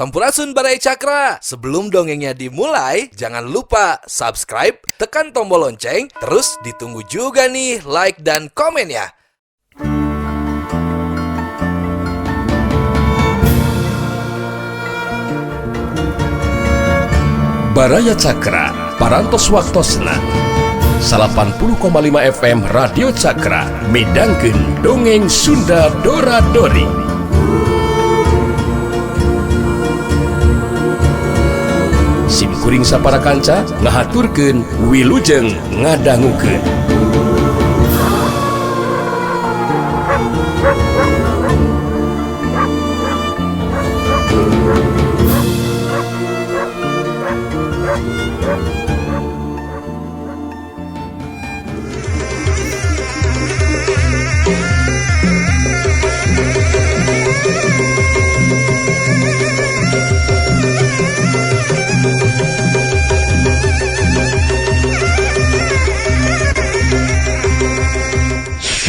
Sampurasun, Baraya Cakra. Sebelum dongengnya dimulai, jangan lupa subscribe, tekan tombol lonceng, terus ditunggu juga nih like dan komennya. Baraya Cakra, Parantos Waktosna 80,5 FM Radio Cakra midangkeun Dongeng Sunda Dora Dori. Sim kuring sapara kanca ngahaturkeun wilujeng ngadangukeun.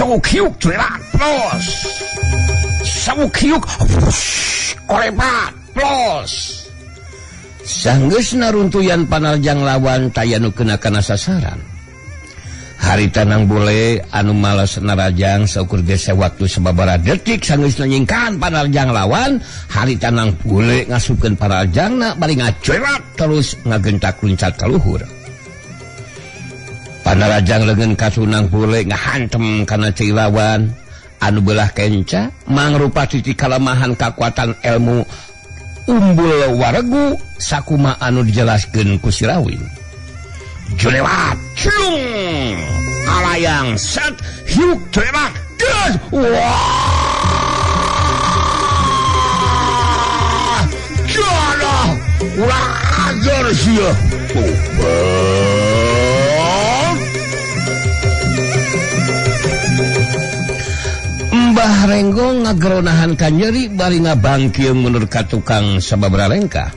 Saukiuk cuelat plus saukiuk kolebat plus. Sanggeusna runtuyan panarjang lawan taya nu kena kana sasaran. Harita nang bule anu malas narajang saukur gese waktu sababaraha detik sanggeusna nyingkahan panarjang lawan. Harita nang bule ngasupkeun panarjangna bari ngacuelat terus ngagentak luncat ka luhur. Panarajang leungeun kasunang bule ngahantem kana cai lawan anu belah kenca mangrupa titik kalemahan kakuatan ilmu umbul waregu sakuma anu dijelaskeun ku Sirawin. Julewat cilung kalayang set hiuk julewat geus wah jodoh ulah ajar sia. Mbah Renggong ngageronahan kanyeri bari ngabangkieung mundur ka tukang sababaraha lengkah.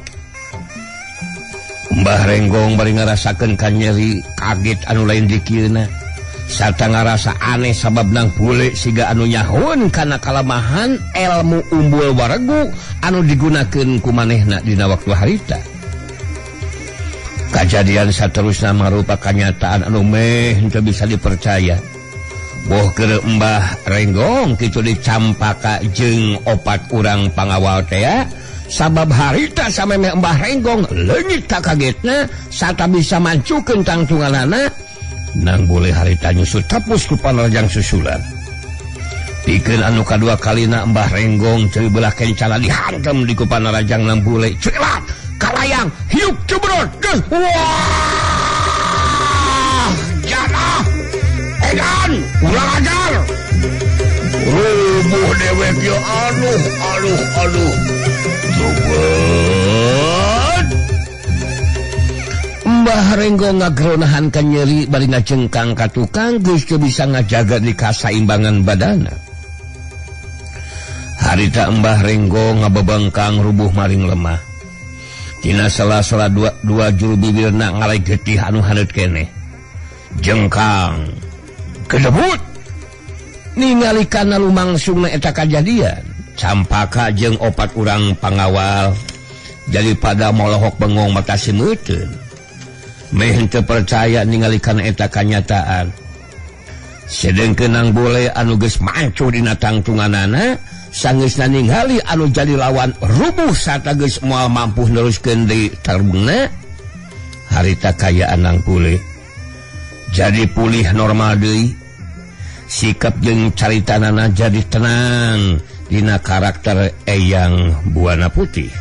Mbah Renggong bari ngarasakeun kanyeri kaget anu lain dikieuna. Sarta ngarasa aneh sabab nang bule siga anu nyahun kana kalemahan ilmu umbul waregu anu digunakeun ku manehna dina waktu harita. Kajadian saterusna marupa kanyataan anu meh henteu bisa dipercaya. Boh keur Mbah Renggong kitu dicampaka jeung opat urang pangawal tea sabab harita samemeh Mbah Renggong leungit kakagetna sarta bisa mancukeun tangtunganana nang boleh harita nyusut tepus ku panarjang susulan. Pikeun anu kadua kalina Mbah Renggong ceui belah kencana dihantem di ku panarjang nang bule cuelat kalayang hiuk cubrot geus wah janah edan ulah ajar rubuh dewek ya aduh aduh aduh sobat. Mbah Renggong ngageronahan kanyeri bari ngacengkang ka tukang geus teu bisa ngajaga di kasaimbangan badana. Harita Mbah Renggong ngabebengkang rubuh maring lemah. Tina sela-sela dua juru bibirna ngalai getih anu haneut keneh. Jengkang kedebut ningali kana lumangsungna eta kajadian. Campaka jeung opat urang pangawal jadi pada molohok bengong mata simeuteun. Meh henteu percaya ningali kana eta kanyataan. Sedengkeun nang bule anu geus mancu dina tangtunganana sanggeusna ningali anu jadi lawan rubuh sarta geus moal mampu neruskeun deui tarungna. Harita kayaan nang bule jadi pulih normal deui. Sikap jeung caritanana jadi tenang dina karakter Eyang Buana Putih.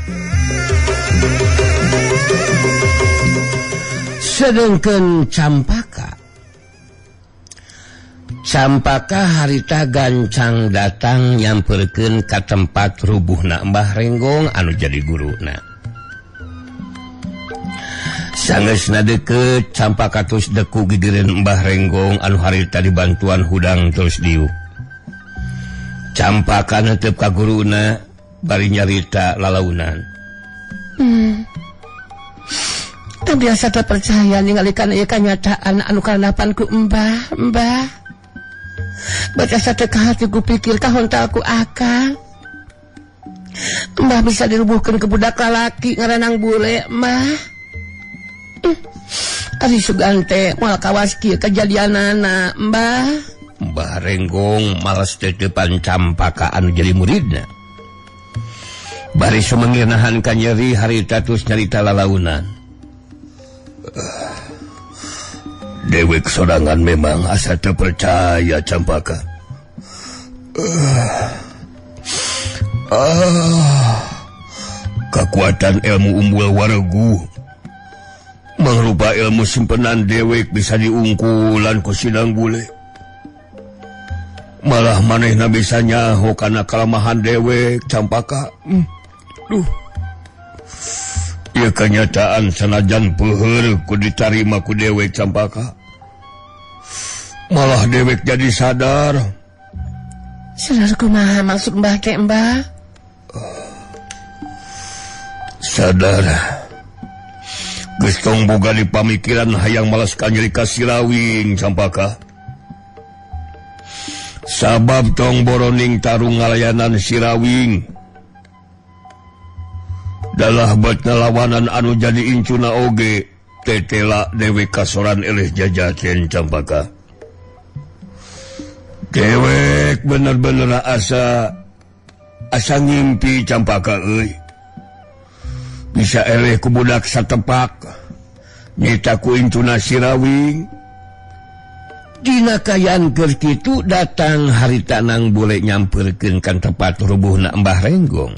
Sedengkeun Campaka, Campaka harita gancang datang nyamperkeun ka tempat rubuhna Mbah Renggong anu jadi guruna. Sanggeusna deukeut Campaka tos deku gigireun Mbah Renggong anu harita dibantuan hudang terus diuk. Campaka netep ka guruna bari nyarita lalaunan. Teu biasa teu percaya ningali kana ieu kanyataan anu kanapan ku Mbah, Mbah. Baca sate ka hati ku pikir kahontal ku akal. Mbah bisa dirubuhkeun ke budak lalaki ngaranang bule mah. Ari sugan teh moal kawas kieu kajadianana Mbah. Mbah Renggong males teuteupan Campaka anu jadi muridna. Bari sumengir nahan ka nyeri harita tus nyarita lalaunan. Dewek sorangan memang asa teu percaya Campaka. Kekuatan ilmu umbul waregu mangrupa ilmu simpenan dewek bisa diungkulan ku Sinang Bule. Malah manehna bisa nyaho kana kalemahan dewek Campaka. Duh. Ieu kenyataan sanajan peuheur ku ditarima ku dewek Campaka. Malah dewek jadi sadar. Sadar kumaha maksud Mbah teh Mbah? Sadar. Geus tong boga di pamikiran hayang malas ka nyeri ka Sirawing Campaka. Sabab tong boroning tarung ngalayanan Sirawing. Dalah bet ngalawanan anu jadi incuna oge tetela dewek kasoran eleh jajaten Campaka. Dewek bener-bener asa ngimpi Campaka euy. Bisa eleh ku budak satepak nyita ku incuna Sirawing. Dina kaayaan keur kitu datang harita Nang Bule nyamperkeun kan tempat rubuhna Mbah Renggong.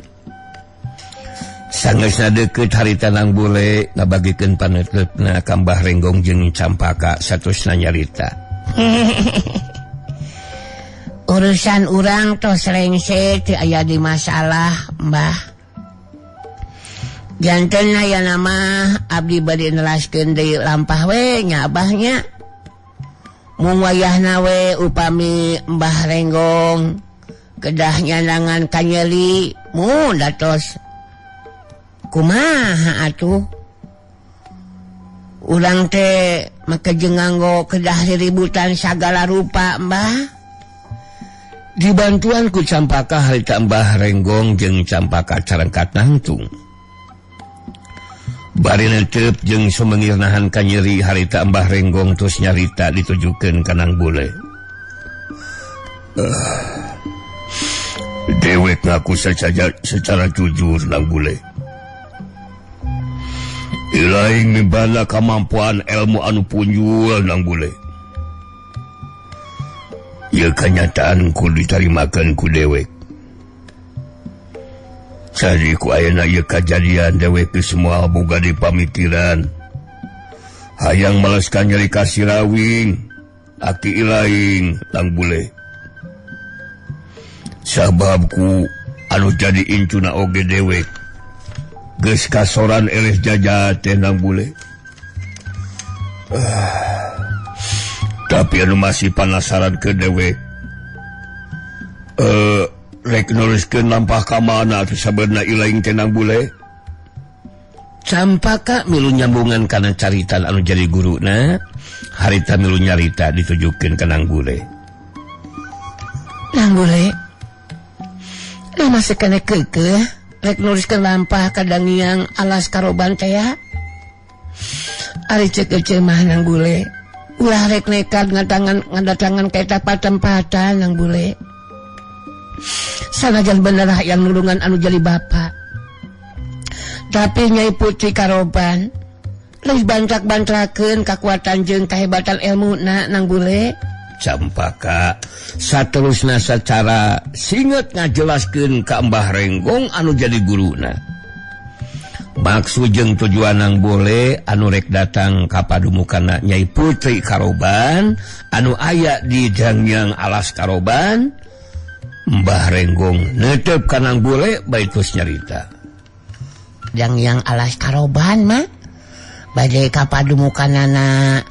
Sangeusna deukeut harita Nang Bule ngabagikeun paneutleupna ka Mbah Renggong jeung Campaka satusna nyarita. Urusan urang tos rengse teu aya di masalah Mbah. Janten aya nama abdi bade nelaskeun deui lampah we nya abahnya. Mung wayahna we upami Mbah Renggong kedah nyanangan kanyeli mun datos kumaha atuh. Urang teh make jeung nganggo kedah riributan sagala rupa Mbah. Dibantuan ku Campaka harita Mbah Renggong jeung Campaka carengkat nangtung. Bari netep jeung sumengir nahan ka nyeri harita Mbah Renggong tos nyarita ditujukeun ka Nang Bule. Dewek ngaku secara jujur Nang Bule. Ilaing mibana kemampuan ilmu anu punjul Nang Bule. Ieu kenyataan ku ditarimakeun ku dewek. Jadi ku ayeuna ieu kajadian dewek geus moal boga di pamikiran. Hayang maleskan nyeri ka Sirawing, aki ilaing Nang Bule. Sabab ku anu jadi incuna oge dewek geus kasoran eleh jajaten Nang Bule. Tapi anu masih penasaran ke dewek. Rek nuliskeun lampah ka mana atuh sabenerna ilaing teh Nang Bule. Campaka milu nyambungan kana caritan anu jadi guruna, harita milu nyarita ditujukeun ka Nang Bule. Nang Bule, nah masih kene keukeuh rek nuliskeun lampah ka Dangiang Alas Karoban teh ya. Ari ceuk ece mah Nang Bule, ulah rek nekat ngadatangan ka eta patempatan Nang Bule. Sanajan bener hayang nulungan anu jadi bapa, tapi Nyai Putri Karoban leuwih bantrak-bantrakeun kakuatan jeung kahebatan elmuna Nang Bule. Campaka saterusna sacara singet ngajelaskeun ka Mbah Renggong anu jadi guruna. Maksud jeung tujuan Nang Bule anu rek datang ka padumukanna Nyai Putri Karoban anu aya di Dangiang Alas Karoban. Mbah Renggong netep ka Nang Bule baitus nyarita. Dangiang Alas Karoban mah bade ka padumukanana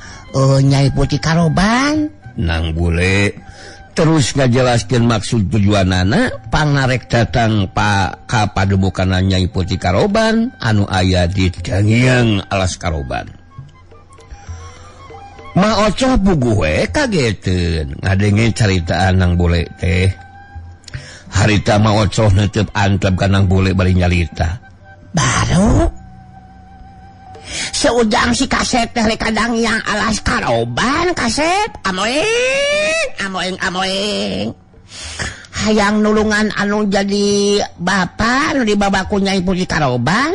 Nyai Putri Karoban. Nang Bule terus ngajelaskeun maksud tujuanana pangarek datang ka padumukanna Nyai Putri Karoban anu aya di Dangiang Alas Karoban. Ma Ocoh puguh we kageteun ngadenge caritaan Nang Bule teh. Harita mah ocoh neuteup antep ka Nang Bule bari nyalita. Baru seujang si Kasep teh rek kadang yang alas karoban Kasep amoeng amoeng amoeng hayang nulungan anu jadi bapak nu dibawa ku Nyai Putri Karoban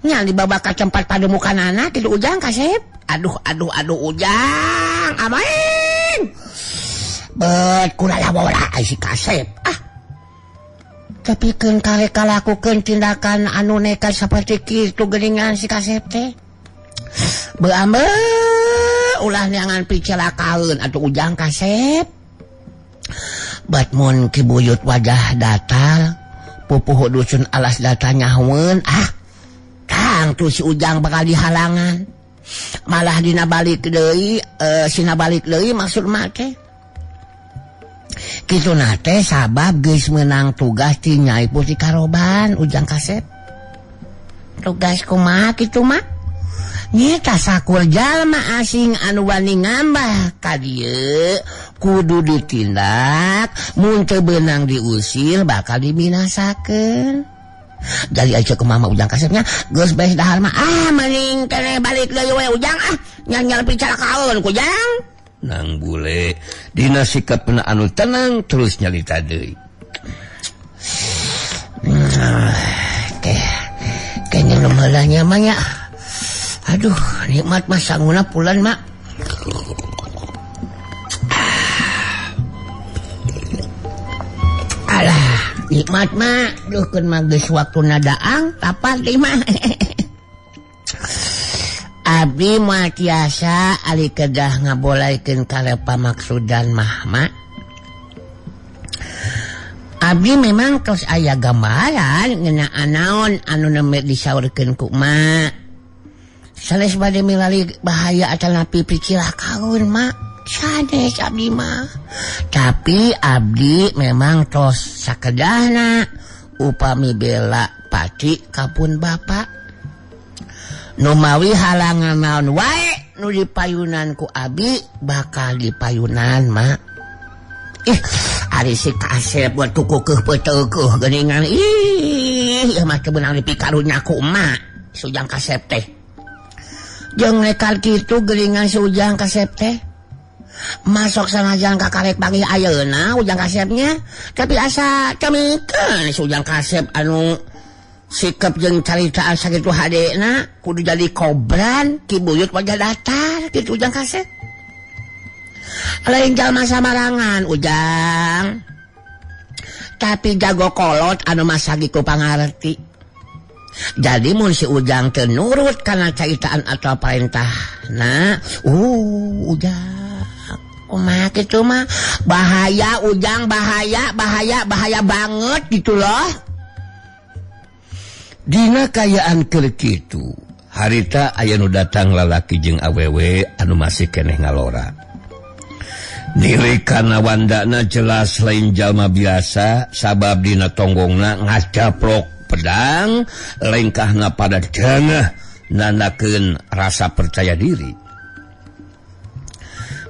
nya dibawa ka tempat pademukanana kitu Ujang Kasep. Aduh aduh aduh Ujang amoeng bet kurala-wala si Kasep ah. Tapi keun karek kalakukeun tindakan anu nekat seperti kitu geuningan si Kasep teh. Beambe ulah neangan picelakaeun atuh Ujang Kasep. Bat mun Ki Buyut wajah datar, pupuhu dusun alas datar nyahueun, ah tang tuh si Ujang bakal dihalangan. Malah dina balik deui, sina balik deui maksud mah teh. Kitu nate sabab geus meunang tugas ti Nyai Putri Karoban Ujang Kasep. Tugas kumaha kitu mah? Nyeta sakur jalma asing anu wani ngambah ka dieu kudu ditindak, mun teu beunang diusir bakal dibinasakeun. Jadi aja ke mama Ujang Kasepnya geus beres dahar mah ah mending keneh balik deui we Ujang ah nyanyal picalakaeun ku Ujang. Nang Bule dina sikapna anu tenang terus nyalita deui. Teh kayaknya lemelahnya mah nya. Aduh nikmat mah sanguna pulan mak. Alah nikmat mak, duh keun mah geus waktuna daang tapat deui mah. Abdi moal tiasa ari kedah ngabolaikeun kana pamaksudan mahma. Abdi memang tos aya gambaran ngeunaan naon anu nembe disaurkeun ku mak. Sanes bade milari bahaya atanapi picilakaeun mak. Sanes abdi mah. Tapi abdi memang tos sakedahna upami bela pati kapun bapak. Numawi halangan naon wae nu dipayunan ku abi bakal dipayunan mak. Ih, ari si Kasep buat kukukeuh peuteukeuh geuningan. Ih, ieu mah teu beunang dipikarunya ku emak si Ujang Kasep teh. Jeung nekal kitu geuningan si Ujang Kasep teh. Masuk sanajan kakarek panggih ayeuna Ujang Kasepnya, tapi asa camikeun si Ujang Kasep anu sikap jeung caritaan sakitu hadena kudu jadi kobran Ki Buyut wajah datar kitu Ujang Kasep. Lain jalma samarangan Ujang, tapi jago kolot anu masagi ku pangarti. Jadi mun si Ujang teu nurut kana caritaan atau parentahna, Ujang kumaha kitu mah bahaya Ujang, bahaya bahaya bahaya banget gitu loh. Dina kayaan keur kitu, harita aya nu datang lalaki jeung awewe anu masih keneh ngalora. Nilai kana wandana jelas lain jalma biasa, sabab dina tonggongna ngacaplok pedang, lengkahna pada jangah nanakeun rasa percaya diri.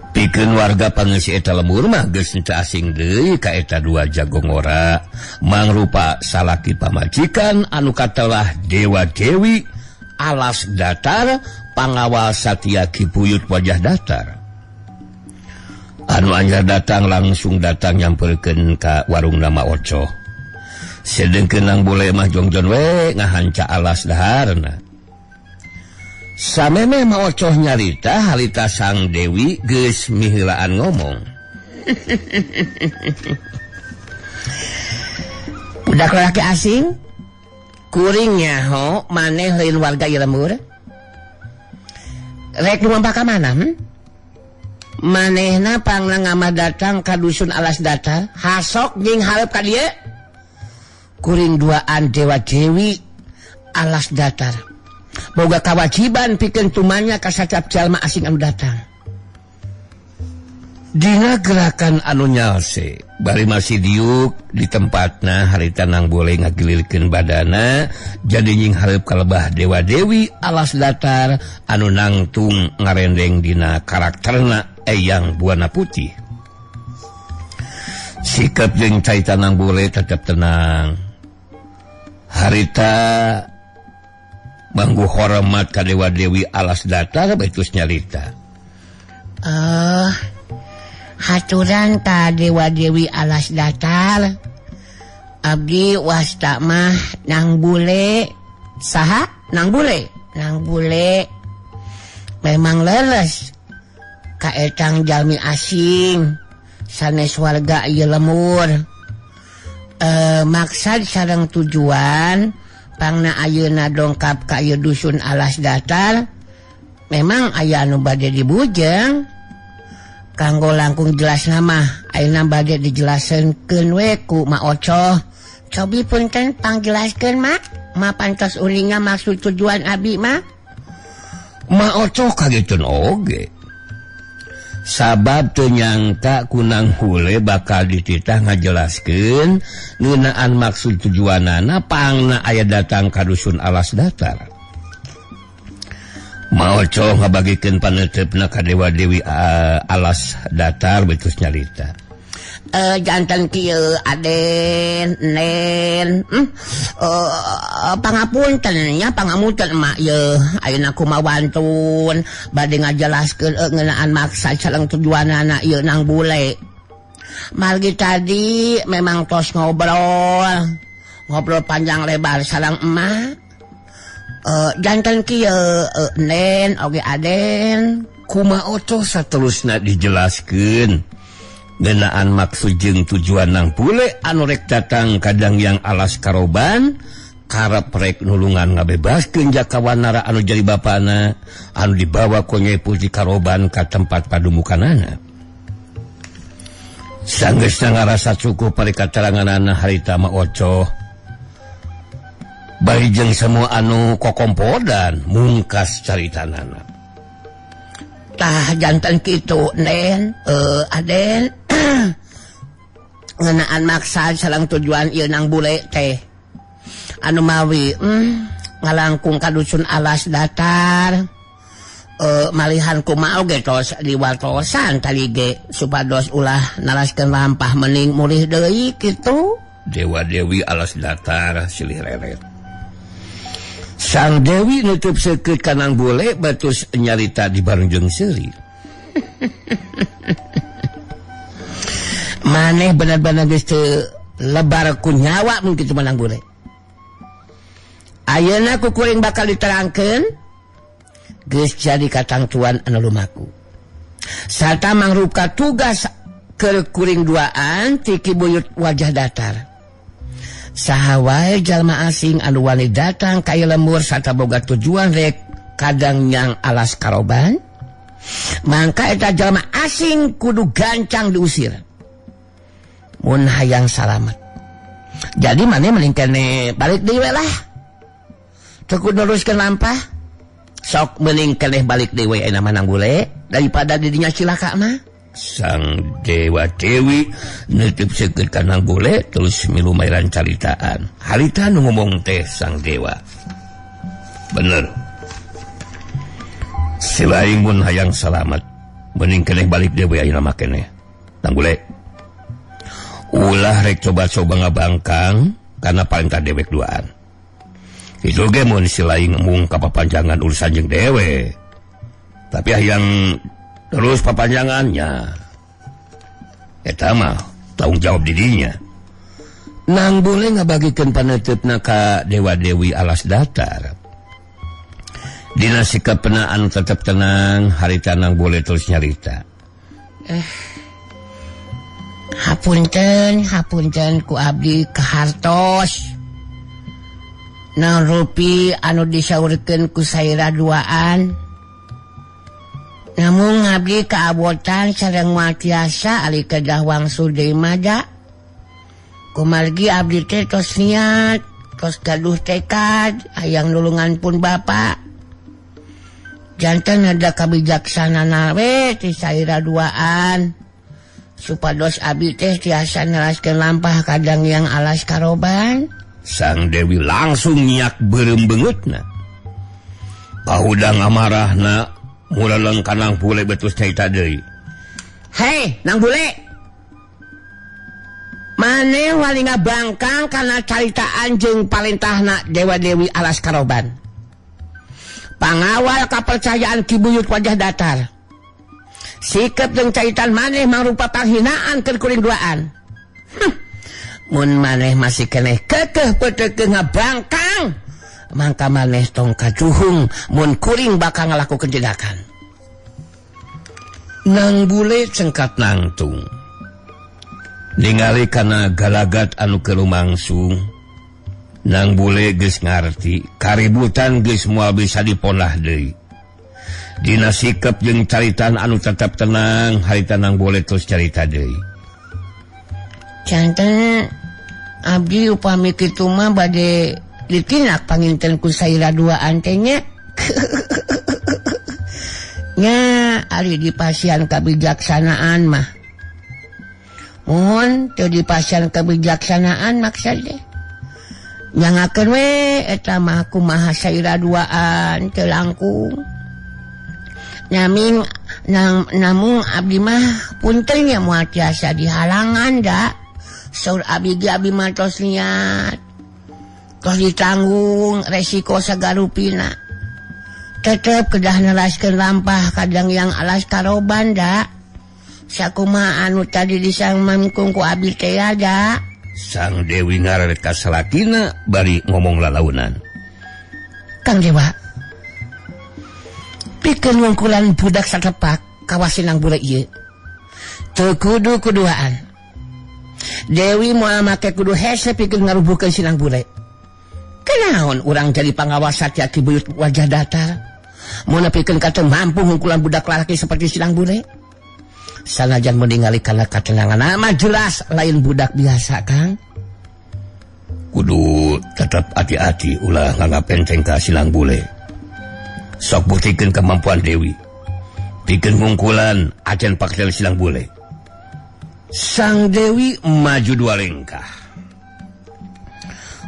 Pikeun warga pangeusi eta lembur mah geus teu asing deui ka eta dua jago ngora, mangrupa salaki pamajikan anu katelah Dewa Dewi alas datar pangawal satia Ki Buyut wajah datar. Anu anyar datang langsung datang nyamperkeun ka warung nama Ocoh. Sedengkeun Nang Bule mah jongjon we ngahanca alas daharna. Samemeh ma Ocoh nyarita harita Sang Dewi geus miheulaan ngomong. Budak lalaki asing kuring nyaho maneh lain warga ieu lembur. Rek lumampah ka mana? Manehna pangna ngamah datang ka dusun alas datar, hasok jeung hareup ka dieu. Kuring duaan Dewa Dewi alas datar. Boga kewajiban pikeun tumanya ka sacap jalma asing anu datang. Dina gerakan anu nyalse bari masih diuk di tempatna harita Nang Bule ngagilirkeun badana jadi nying hareup kalebah Dewa Dewi alas datar anu nangtung ngarendeng dina karakterna Eyang Buana Putih. Sikap jeung carita Nang Bule tetep tenang. Harita manggu hormat ka Dewa Dewi Alas Datar betus nyarita. Haturan ka Dewa Dewi Alas Datar. Abdi wasta mah Nang Bule. Saha? Nang Bule. Nang Bule. Memang leles kaetang jalmi asing sanes warga ieu lemur. Maksad sareng tujuan pangna ayeuna dongkap ka ieu dusun Alas Datar memang aya anu bade dibujeng. Kanggo langkung jelas nama ayeuna bade dijelaskeun we ku Ma Ocoh. Cobi punten pangjelaskeun Ma. Ma pantos ulinga maksud tujuan abi ma. Ma Ocoh kagetun oge. Sabab teu nyangka ku Nang Bule bakal dititah ngajelaskeun ngeunaan maksud tujuanana pangna aya datang ka dusun Alas Datar. Ma Ocoh ngabagikeun paneuteup ka Dewa Dewi Alas Datar betus nyarita. Jantan kieu Aden Nen pangapunten nya pangamunten emak ye ayeuna kumaha wantun bade ngajelaskeun ngeunaan maksad sareng tujuanana ieu Nang Bule. Margi tadi memang tos ngobrol panjang lebar sareng emak. Jantan kieu Nen oge Aden kumaha Ocoh saterusna dijelaskeun ngeunaan maksud jeung tujuan Nang Bule anu rek datang kadang yang alas karoban karep rek nulungan ngabebaskeun Jaka Wanara anu jadi bapana anu dibawa ku Nyai Putri Karoban ka tempat padumukanana. Sanggeusna ngarasa cukup pari kateranganana harita Ma Ocoh bari jeung semua anu kokompodan mungkas caritanana. Tah jantan kitu Nen Aden ngeunaan maksad sareng tujuan ieu Nang Bule teh anu mawi ngalangkung ka dusun Alas Datar malihan kumaha oge tos diwartosan tadi ge supados ulah naraskeun lampah mending mulih deui kitu. Dewa Dewi Alas Datar silih reret. Sang Dewi nutup seukeut ka Nang Bule batus nyarita di barunjung seuri. Maneh bener-bener geus teu lebar ku nyawa mun kitu Nang Bule. Ayeuna ku kuring bakal diterangkeun geus jadi katangtuan anu lumaku. Sarta mangrupa tugas keur kuring duaan ti Ki Buyut Wajah Datar. Saha wae jalma asing anu wani datang ka ieu lembur sarta boga tujuan rek kadang nyang Alas Karoban, mangka eta jalma asing kudu gancang diusir mun hayang salamet. Jadi maneh mending kene balik deui we lah. Teu kudu neruskeun lampah. Sok mending keneh balik deui we ayeuna mah Nang Bule daripada didinya cilaka mah. Sang Dewa Dewi nutup seukeut ka Nang Bule terus milu mairan caritaan. Harita nu ngomong teh Sang Dewa. Bener. Silaing mun hayang salamet mending keneh balik deui we ayeuna mah keneh. Nang Bule ulah rek coba-coba ngabangkang karena paling tak dewek duaan. Itu ge mun silaing mung ka papanjangan urusan jeung dewe. Tapi hayang terus papanjangannya eta mah tanggung jawab didinya. Nang Bule ngabagikeun paneuteup ka Dewa Dewi Alas Datar. Dina sikap anu tetep tenang harita Nang Bule terus nyarita. Hapunten, hapunten ku abdi kahartos. Nang rupi anu disaurkeun ku saira duaan. Namun abdi kaabotan sareng moal tiasa ari kedah wangsul deui mada. Kumargi abdi teh tos niat, tos gaduh tekad hayang nulungan pun bapa. Janten ada kabijaksanana we ti saira duaan. Supados abdi teh tiasa neraskeun lampah kadang yang Alas Karoban. Sang Dewi langsung nyiak beureum beungeutna. Kahudang amarahna mureleng ka Nang Bule betus nyarita deui. Hei, Nang Bule. Maneh wali ngabangkang kana caritaan jeung parentahna Dewa Dewi Alas Karoban. Pangawal kapercayaan Ki Buyut Wajah Datar. Sikep jeung caritan maneh mangrupa panghinaan keur kuring duaan. Mun maneh masih keneh kekeh petekeuh ngabangkang, mangka maneh tong kajuhung mun kuring bakal ngalakukeun tindakan. Nang Bule cengkat nangtung. Ningali kana galagat anu keur lumangsung, Nang Bule geus ngarti kaributan geus moal bisa diponah deui. Dina sikep jeung caritan anu tetep tenang, harita Nang Bule terus carita deui. Janten abdi upami kitu mah bade ditindak panginten ku saira duaan teh nya. Nya ari dipasihan kabijaksanaan mah. Mun teu dipasihan kebijaksanaan maksud teh. Nyangakeun we eta mah kumaha saira duaan teu langkung. Naming namung abdi mah punten nya moal tiasa dihalangan da. Saur abdi ge abdi mah tos niat. Tos ditanggung resiko sagarupina. Tetep kedah neraskeun lampah kadang yang Alas Karoban da. Sakumaha anu tadi disang mamkung ku abdi teh da. Sang Dewi ngareret ka salakina bari ngomong lalaunan. Kang Dewa, pikeun ngungkulan budak satepak kawasin Nang Bule ieu. Teu kudu kuduaan. Dewi moal make kudu hese pikeun ngarubuhkeun si Nang Bule. Kenaon urang jadi pangawas satya Ki Buyut Wajah Datar? Mun pikeun ka teu mampu ngungkulan budak lalaki seperti si Nang Bule. Sanajan meninggali karena katenangan mah jelas lain budak biasa Kang. Kudu tetap hati-hati ulah nganggap enteng ka si Nang Bule. Sok buktikeun kemampuan Dewi. Pikeun ngungkulan acan paktel si Nang Bule. Sang Dewi maju dua lengkah.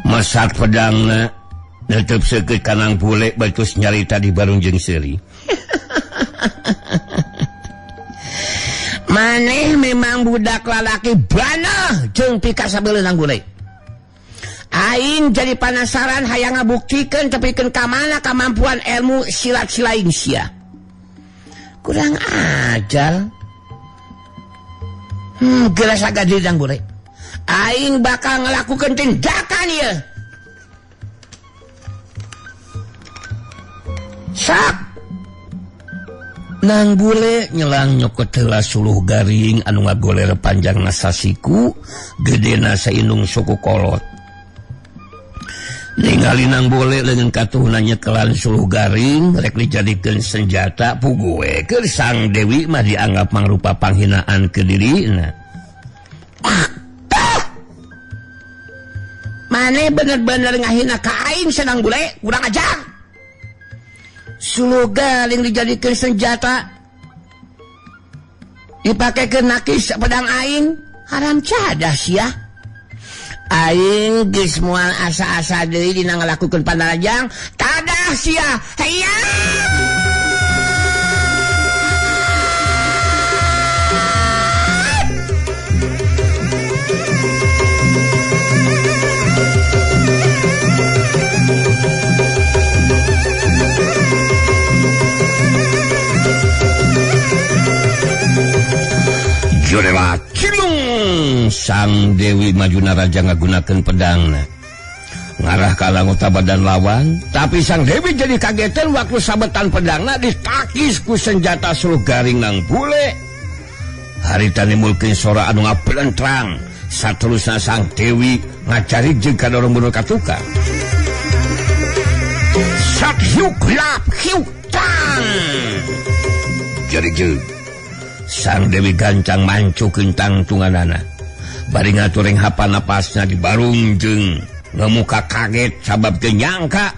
Mesat pedangna netep seukeut ka Nang Bule batus nyarita di barung jeung seuri. Maneh memang budak lalaki banah jeung pikasabeuleuh Nang Bule. Aing jadi panasaran hayang ngabuktikeun tepikeun ka mana kamampuan ilmu silat silain sia. Kurang ajar. Geus agak diri Nang Bule. Aing bakal ngelakukeun tindakan ieu. Sok. Nang Bule nyelang nyokot heula suluh garing anu ngagoler panjangna sasiku, gedena saindung suku kolot. Ningali Nang Bule leungeun katuhna nyekelan suluh garing rek dijadikeun senjata puguh we keur Sang Dewi mah dianggap mangrupa panghinaan ke dirina. Maneh bener-bener ngahina ka aing si Nang Bule, kurang ajar. Suluh garing dijadikan senjata dipakai ke nakis pedang aing, haram cadas ya. Aing geus moal asa-asa deui dina ngalakukeun panarajang, tadah sia. Hayya. Jurela cilung Sang Dewi maju naraja ngagunakeun pedangna ngarah ka anggota badan lawan, tapi Sang Dewi jadi kagetan waktu sabetan pedangna ditakis ku senjata suluh garing Nang Bule. Harita nimbulkeun sora anu ngablentrang, saterusna Sang Dewi ngacarik jeung kadorong bunuh ka tukang. Sak hiuk lap hiuk tang. Jadi jeung Sang Dewi gancang mancukeun tangtunganana. Bari ngatureng hapan napasna di barung jeung ngemuka kaget sabab teu nyangka.